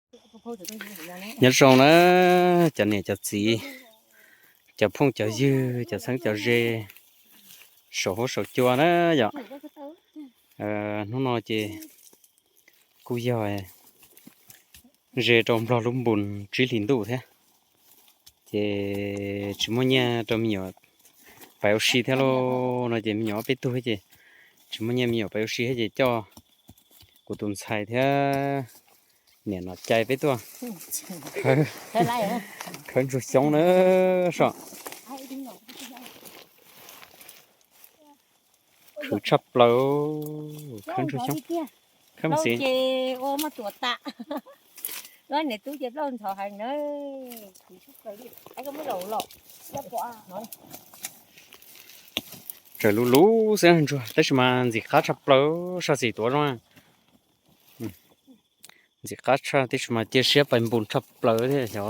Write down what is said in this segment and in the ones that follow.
Nyob zoo na, cov niam cov txiv, cov phooj cov ywg, cov txheeb cov ze saum huab saum cua na yom. Hnub no ces kuj yog ze rau Nplog lub npus tsib hlis ntuj thiab, ces tsis muaj nyiaj rau me nyuam pais ua si thiab lauj. No ces me nyuam ob peb tug ces tsis muaj nyiaj me nyuam pais ua si thiab ces coj kuv tus ntxhais thiab niam Nom Cai peb tuaj khawb ntsuag xyoob na so. Khwv tshaj plaws, khawb ntsuag xyoob, khawb ntxiv. Tsaws luv luv xwb ntsuag tab sis mas ntxim qab tshaj plaws, saj xis tuav zoo. Ntxim qab tshaj tab sis mas cia siab pais npus tshaj plaws thiab xyov.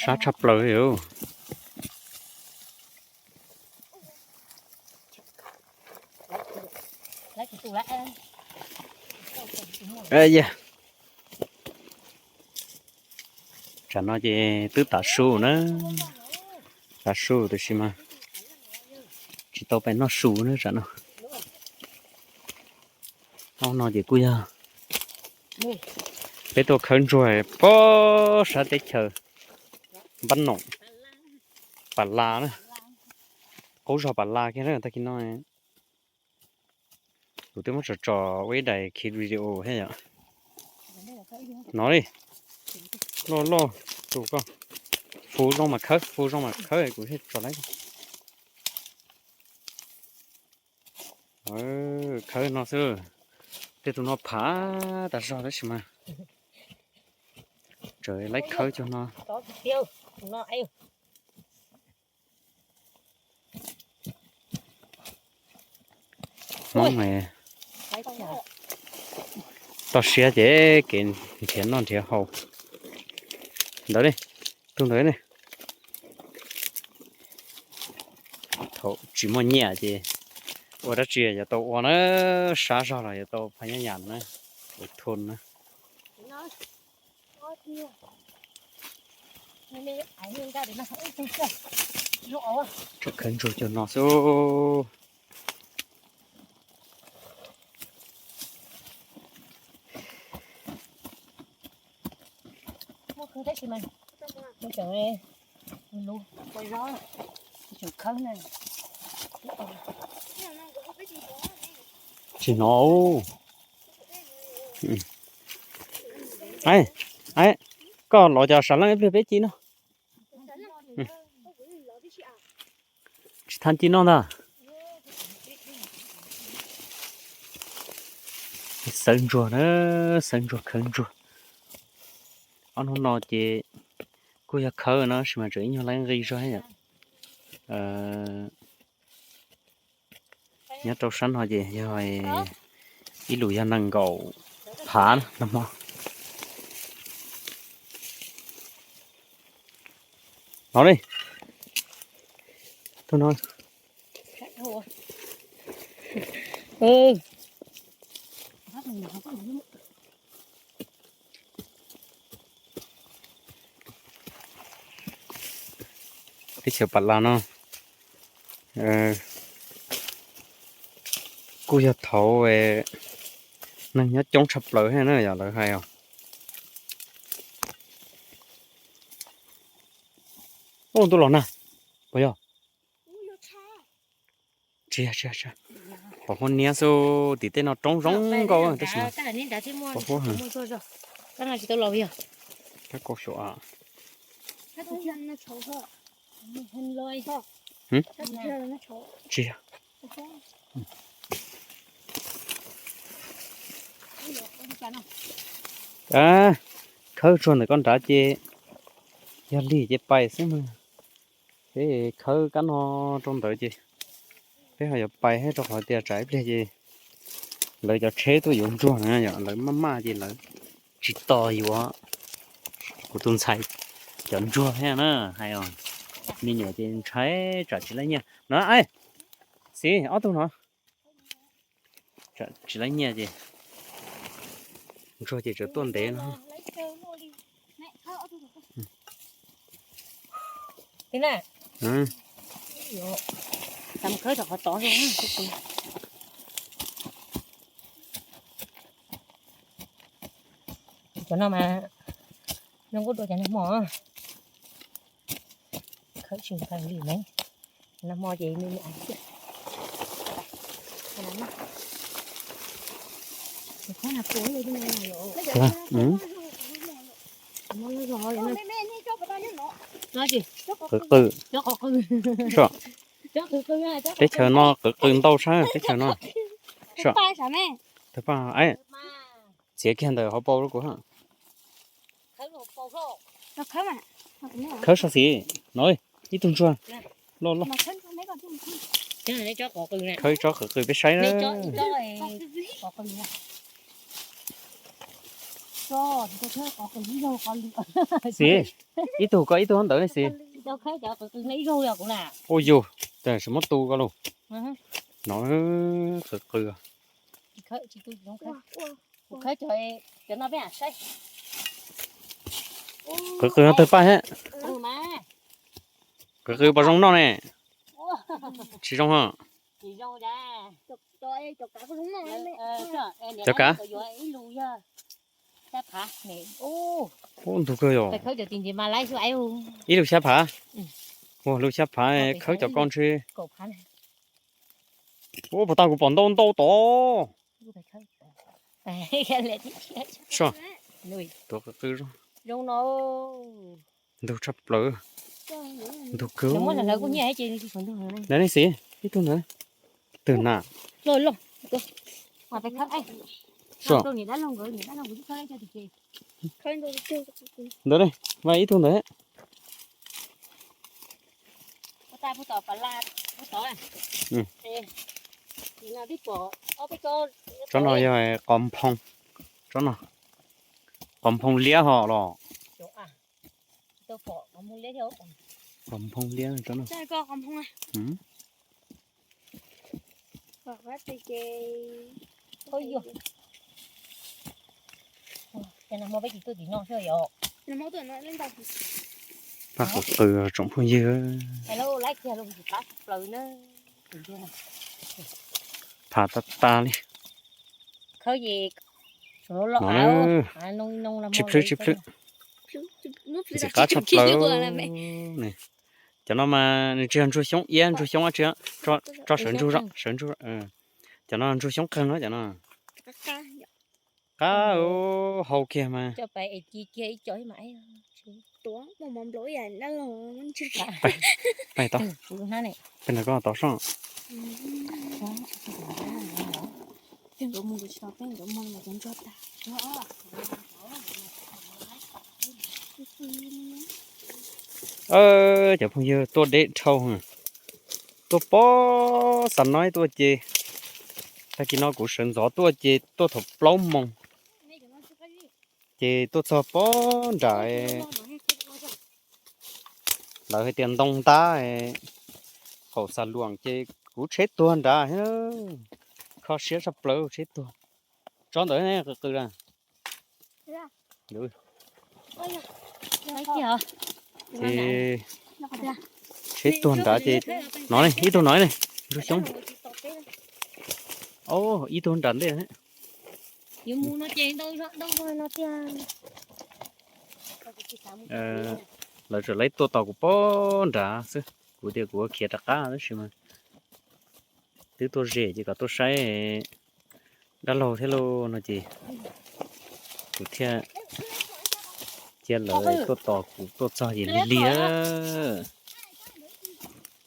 Sab tshaj plaws li. Tsam no ces twb tav su na, tav su tab sis mas tsis tau pais noj su na tsam no. Ob no ces kuj yog peb tuaj khawb ntsuag pob sab teb chaws Npab Noom, Pam Las na, qub zog Pam Las kiag na tag kis no. Kuv twb muab tso tso ua ib daim khiv video thiab yom. No li, loj loj, tus ko, fu zoo mas khawb, fu zoo mas khawb kuv thiaj tso laib. Khawb no xwb, tej tus no phav tas zog tab sis mas tseem laib khawb cov no. Hmoob toj siab ces kev nrhiav noj nrhiav haus. Ntawd li, tus ntawd li. Thaum tsis muaj nyiaj ces ua dab tsi yuav tau ua na, sab zog los yuav tau phaj nyab yam na, ua thun na. Tsuas khawb ntsuag cov no xwb. Tsis hnov. Koj los cov sam leej ib pliag peb ci no. Tsis thaj ci noj ntag. Xawb ntsuag na, xawb ntsuag khawb ntsuag. Ob hnub no ces kuj yog khawb no sis mas tseem ib nyuag laib nqi zog yom. Nyob rau sab no ces yog ib lus yog nees nkaum phav no hmo. No li, tus no. Teb chaws Pam Las no kuj yog thaum neeg nyob coob tshaj plaws thiab na yom, lawv hais os. Ub, ntuj los nag, puas yog? Tsis, tsis, tsis. Pom huab niab xwb, tim tej no roob zoo nkauj tab sis mas pom huab heev. Kab kaum xyuas. Tsis yog. Khawb tsuag ntawm koj nrad ces yog lig ces pais xwb mas. Peb khawb kab no rau ntawd ces peb ho yuav pais thiab rau qhov tias tsam ib pliag ces lawv cov tsheb tuaj yuav ntsuag na yom, lawv maj maj ces lawv tsis tos yuav kuv tus ntxhais cov ntsuag thiab na, hais os. Me nyuam ces ntshai tsam tsis laib nyiaj no. Xis, ob tug no, tsam tsis laib nyiaj ces ntsuag ces tseem tuaj ntev no. Cov no mas zoo nkauj dua cov nag hmo. Khawb tsis nqees li ne. Nag hmo ces me me xwb. Qw qw. Teb chaws no qw qw ntau sab teb chaws no. Txiav kiag ntawm hauv paus rau kuv. Khawb sab xis no, ib tug ntsuag loj loj. Khawb ib tsob qw qw peb saib na. Xis, ib tug koj ib tug ntawd ne xis. Ua yug, tas tsis muab tu koj lauj. No, qw qw. Qw qw no twg paj thiab. Qw qw puas zoo noj ne? Tsis zoo ho. Cov kav. Ub, ntug kawg yom. Ib lub xya phav. Ua lub xya phav khawb cov ko ntshe. Ub, puas tau kuv pom ntau ntau tod. Tuav qw qw. Ntug tshaj plaws. Ntug kawg. Ntawd ne xis, ib tug ntawd. Twg na? Ntawd ne, mas ib tug ntawd. Tsob no yog qos nphoo, tsob no qos nphoo liab ho los. Qos nphoo liab tsob no. Paj qw qw tsoom phooj ywg. Phav tas tas li. Tshib plhwb tshib plhwb. Ntxim qab tshaj plaws. Cov no mas nws tsis yog ntsuag xyoob iab ntsuag xyoob dab tsi, tso sawv ntsug, sawv ntsug. Cov no ntsuag xyoob qeeg na cov no. Qab hau kiag mas. Pais tod, pais tod soj. Cov phooj ywg, tuaj deb dhau, tuaj pob xa noib tuaj ces, tag kis no kuv sawv ntxov tuaj ces tuaj thaum plaub moos ces tuaj txog pob nram, lawv hais tias ntoo ntab, qaum xa luam ces kuv tsheb tuag nrad, kho siab tshaj plaws tsheb tuag. Tsob ntawd qw qw a. Ces tsheb tuag nrad ces no ne, ib tug no ne, ntsuag xyoob. Ib tug nram ntej. Lawv tseem laib tuaj tos kuv pob nrad xwb, kuv tias kuv khiav rov qab tab sis mas twb tuaj ze ces kom tuaj saib dab laug thiab lauj no ces kuv thiaj cia lawv tuaj tos kuv tuaj txog ces lig lig.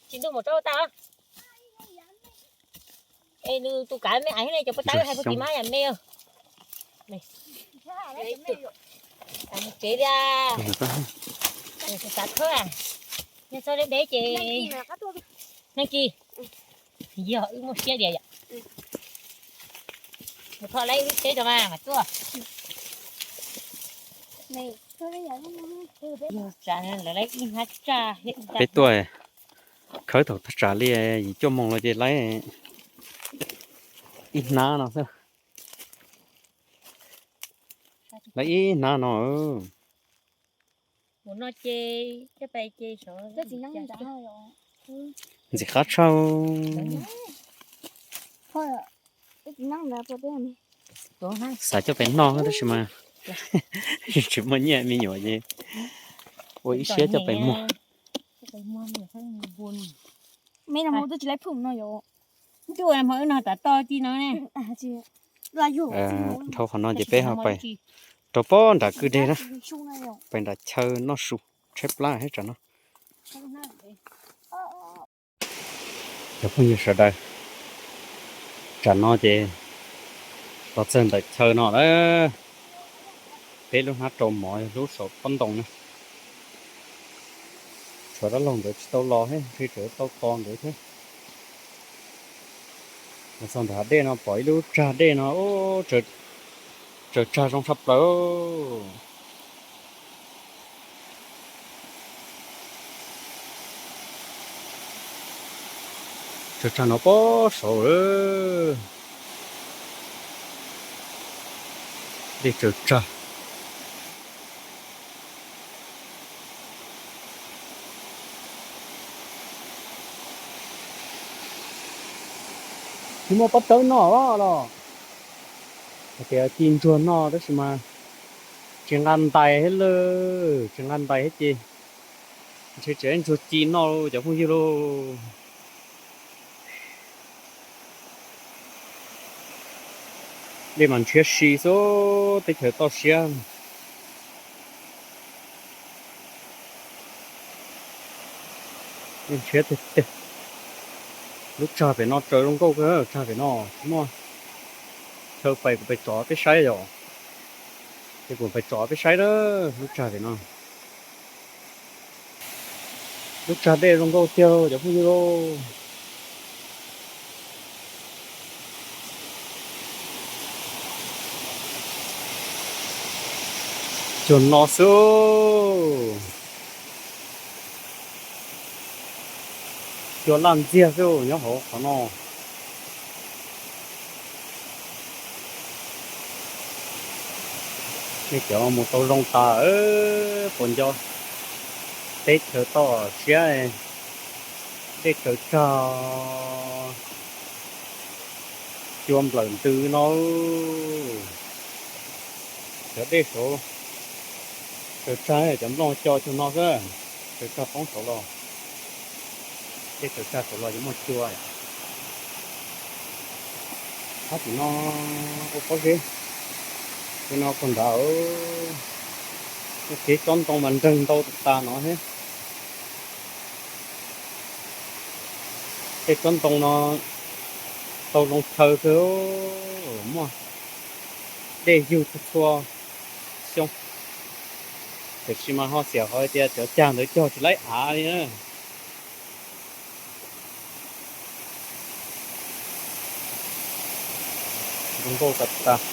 Tsis ntuj mus rau tas. Es nws tus kav me aiv ne, cov pov tawb hais puag tim mas yam me. Mus tsev tiag. Xav thawb, yog txog deb deb ces neeg kis. Yog wb muaj siab diam yom. Mus thov lawv lub tsheb rau mas mam tuaj. Peb tuaj khawb thaum thaj tsam li yim cuaj moos los ces laib ib hnab no xwb. Laib ib hnab no. Ntxim qab tshaj. Xav coj pem noj tab sis mas tsis muaj nyiaj me nyuam ces ua ib siab coj pem muag. Dhau qhov no ces peb ho pais rau pob nram kwj deg na, pais nram chaw noj su tshaib plab hab tsam no. Cov phooj ywg sawv daws, tsam no ces los txog ntawm chaw no lawm. Peb lub hnab rau mov yog lub saum pob ntoo na. Tshuav dab laug ntawd tsis tau los thiab, ntshe tseem tau tos ntawd thiab. Los txog ntawm hav dej no pom ib lub tsag dej no, tsaws tsag zoo tshaj plaws. Tsaws tsag no pob saud, dej tsaws tsag. Tsis muaj pob tawb noj los? Hais tias ci ntsuag noj tab sis mas tsis nqa ntais thiab lawm, tsis nqa ntais thiab ces ntshe tseem ntsuag ci noj cov phooj ywg lauj. Dej mas ntshiab si xwb, teb chaws toj siab. Dej ntshiab tiag tiag. Lub tsag pem no tsaws zoo nkauj kawg, tsag pem no tsis muaj chaw pais, kuv pais tso peb saib yom. Ces kuv pais tso peb saib na, lub tsag pem no. Lub tsag dej zoo nkauj tiag cov phooj ywg lauj. Cuag no xwb. Cua laj ntxiag xwb nyob hauv qhov no. Nej cov mus tau zoo tas, puas nco teb chaws toj siab, dej tsaws tsag, cua nplawm ntws no. Cov dej saud tsaws tsag, cov nplooj co cuag no xwb, tsaws tsag poob saud los, dej tsaws tsag saud los yuav muaj cua. Thab tim no ua pob zeb, tim no puag nrad, tej tsob ntoo mas nreeg ntau tas tas no thiab. Tej tsob ntoo no tau zoo chaw kawg, muaj dej yug txhua txhua xyoo, tiam sis mas ho xiam qhov tias cov cag ntawd cog tsis laib av li na. Zoo nkauj tas tas.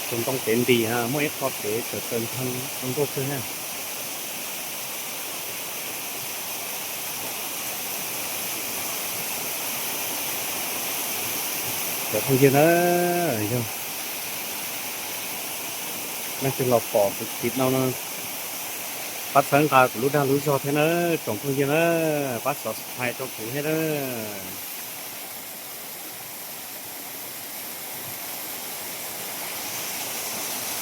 Tus ntoo tev ntis, muaj ib qho tev tawm tawm ntheev zoo nkauj kawg. Cov phooj ywg na, yog leej twg los pom kuv clip no no, pab txhawb nqa kuv lub dag lub zog thiab na, tsoom phooj ywg na, pab subscribe rau kuv thiab na.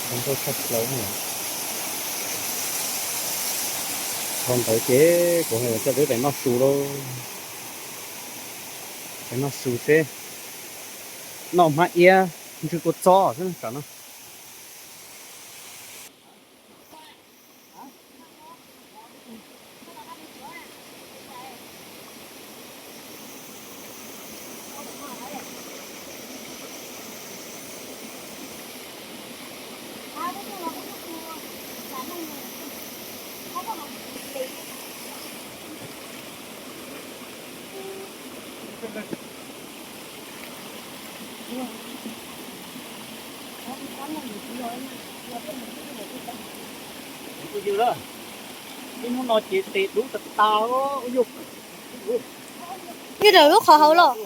Zoo nkauj tshaj plaws. Dhau ntawd ces kuv coj peb pem noj su lauj. Pem noj su seb, noj hmab iab ntswj kua txob xwb tsam no. Tus yws lawm, ib hnub no ces tes dub tas tas. Yog lub qhov hauv los.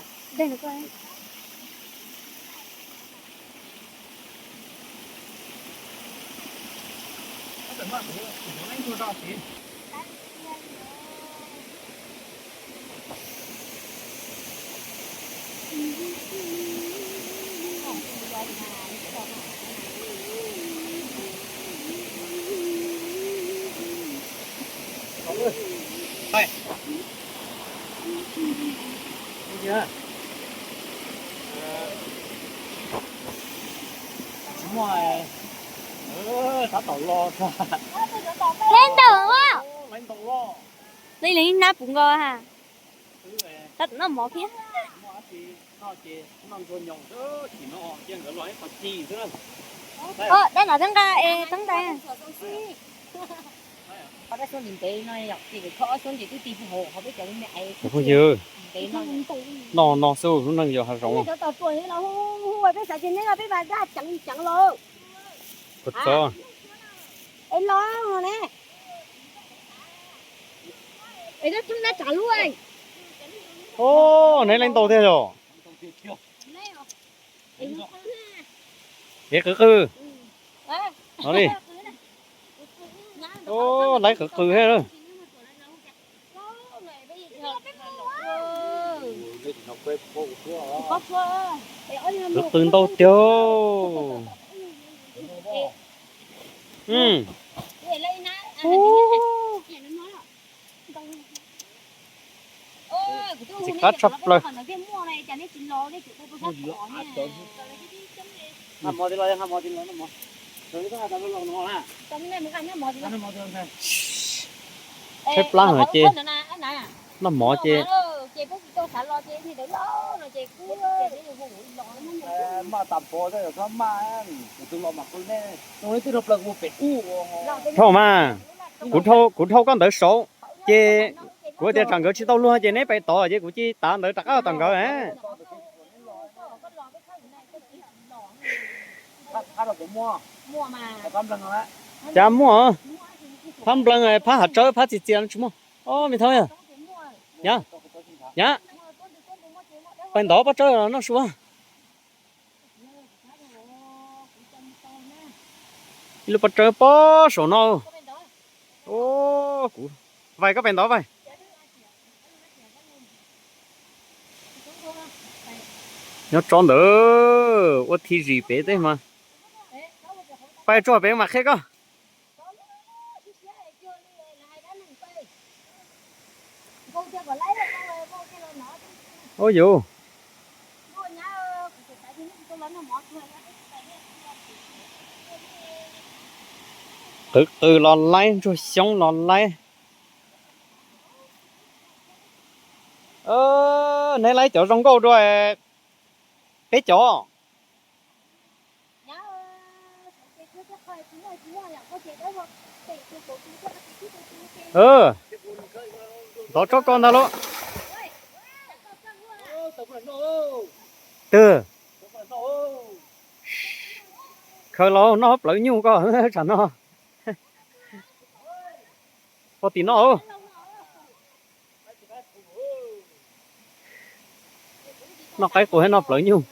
Tsis muaj, tab tom los. Lawv ntaus os. Lawv ntaus los. Lawv ib leeg ib nab puv nkaus ha. Tab tom noj mov thiab. Dab no thiab nqa es teeb ntais. Phooj ywg, no no xwb lub neej yog hav zoov. Peb mas daj ceev ceev los. Koj txhob. Es los ne. Es dab tseeb dab tsam lub. Os, neb leej ntau tiag yog. Ev qw qw. No li. Os, laiv qw qw thiab. Qw qw ntau tiag. Ntxim qab tshaj plaws. Tshaib plab heev ces noj mov ces. Dhau mas, kuv dhau, kuv dhau koj ntawv saud ces kuv tias tsam nkawd tsis tau luag ces neb pem tod ces kuv cia li tav ntawv rov qab tom nkawd. Cas muaj, phab nplees, phab hav tsawb, phab txias txias no tsis muaj. Os, me thab yog, yog, pais ntov pob tsawb noj su. Ib lub pob tsawb pob saum no. Kuv, Vais, koj pais ntov Vais. Nyob tso ntawd ua thi zis pem tej mas. Pais tso pem mas qhia koj. Ua yus, qw qw los laib, ntsuag xyoob los laib. Neb laib cov zoo nkauj dua, peb cov. Ntov tsob ko ntag lauj. Twg? Khaws los noj plawv nyuj koj tsam no. Pog tim no. Noj qaib qus thiab noj plawv nyuj.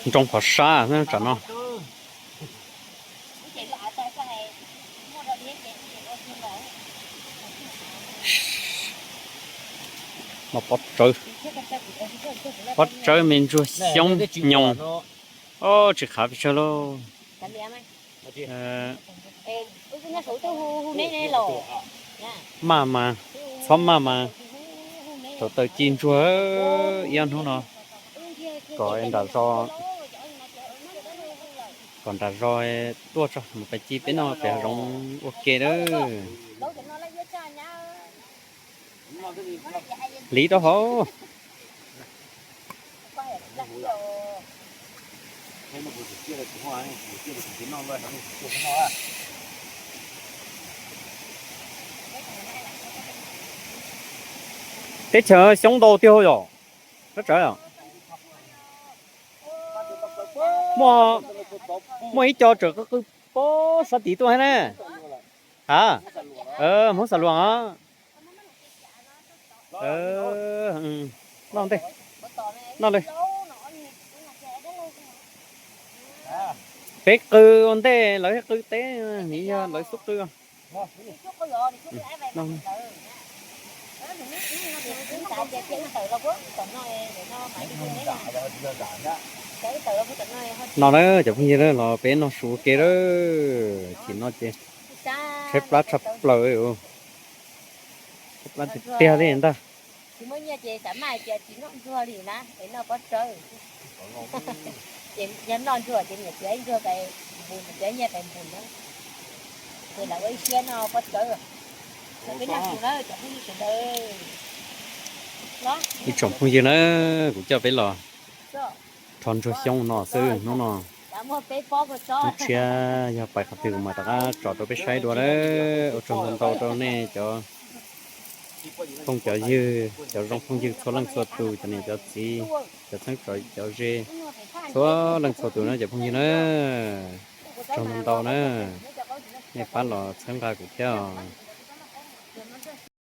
Nroo qhov sab tsam no. Pob tsawb, pob tsawb me ntsuag xyoob nyoos. Os, tsis qhav pes tsawg lauj. Maj mas, txhob maj mas, thaum tawm ci ntsuag ib ob hnub no, kom nram zos, kom nram zos tuaj tso mus pais ci peb noj pem hav zoov ua ke na. Hliv rau hauv. Teb chaws xyoob ntau tiag yom. Muaj, muaj ib co tseem qw qw pob sab tid tuaj thiab na. Ha, Hmoob Xam Luas os. Noj ntej, noj li. Peb qw ua ntej lawv qw teb, yog lawv xub qw. No na cov phooj ywg los peb noj su ua ke lawm, chim no ces tshaib plab tshaj plaws, tshaib plab tiag tiag li ntag. Ib tsoom phooj ywg na, kuv coj peb los rho ntsuag xyoob no xwb hnub no. Hnub tshiab yog pais qhov twg kuv mam rov qab tso rau peb saib dua na. Ua tsaug ntau ntau rau nej cov phooj cov ywg, cov zoo phooj ywg txhua leej txhua tus, cov niam cov txiv, cov txheeb cov ze, txhua leej txhua tus na cov phooj ywg na. Tsaug ntau ntau na, nej pab los txhawb nqa kuv thiab os.